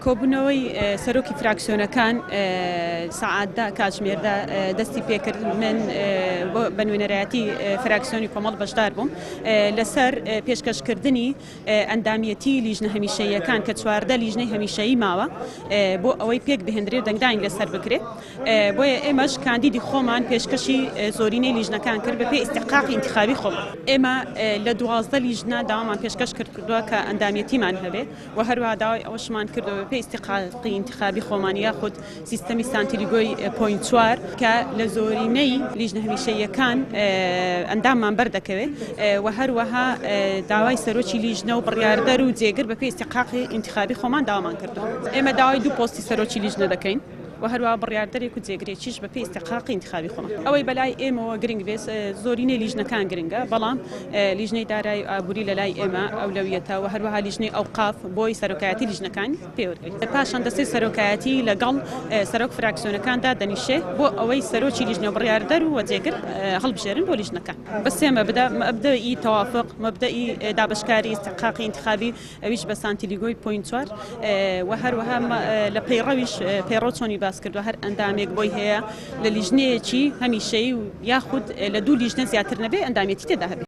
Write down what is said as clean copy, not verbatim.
کۆبوونەوەی سەرۆکی فراکسیۆنەکان سەعات دە کاتژمێر دە دەستی پێکرد، من بە نوێنەرایەتی فراکسیۆنی کۆمەڵ بەشدار بووم لەسەر پێشکەشکردنی ئەندامیەتی لیژنە هەمیشەییەکان کە 14 لیژنەی هەمیشەیی ماوە بۆ ئەوەی پێک بهێندرێ و دەنگدانی لەسەر بکرێ. بۆیە ئێمەش کاندیدی خۆمان پێشکەشی زۆرینەی لیژنەکان کرد بەپێی ئیستحقاقی ئینتخابی خۆمان. ئێمە لە 12 لیژنە داوامان پێشکەش کردووە کە ئەندامیەتیمان هەبێ و هەروەها داوای ئەوەشمان کردووە بەپێی ئیستحقاقی ئینتخابی خۆمان یاخود سیستەمی سانتیلیگۆی point چوار کە لە زۆرینەی لیژنە هەمیشەییەکان ئەنداممان بەردەکەوێ و هەروەها داوای سەرۆکی لیژنە و بڕیاردەر و جێگر بەپێی ئیستحقاقی ئینتخابی خۆمان داوامان کردووە. ئێمە داوای دوو پۆستی سەرۆکی لیژنە دەکەین. و هەروەها بڕیاردەرێک و جێگرێکیش بەپێی ئیستحقاقی ئینتخابی خۆمان. ئەوەی بەلای ئێمەوە گرنگ بێت زۆرینەی لیژنەکان گرنگە، بەڵام لیژنەی دارایی و ئابووری لەلای ئێمە ئەولەویەتە و هەروەها لیژنەی ئەوقاف بۆی سەرۆکایەتی لیژنەکان پێ وەرگرین. پاشان دەستەی سەرۆکایەتی لەگەڵ سەرۆک فراکسیۆنەکان دادەنیشێ بۆ ئەوەی سەرۆکی لیژنە و بڕیاردەر و جێگر هەڵبژێرن بۆ لیژنەکان. بە سێ مەبدە، مەبدەئی تەوافق، مەبدەئی دابەشکاری ئیستحقاقی ئینتخابی، ئەویش بە سانتیلیگۆی point چوار و هەروەها لە پەیڕەویش پەیڕەو چۆنی باس کردووە هەر ئەندامێک بۆی هەیە لە لیژنەیەکی هەمیشەیی و یاخود لە دوو لیژنە زیاتر نەبێ ئەندامێتی تێدا هەبێ.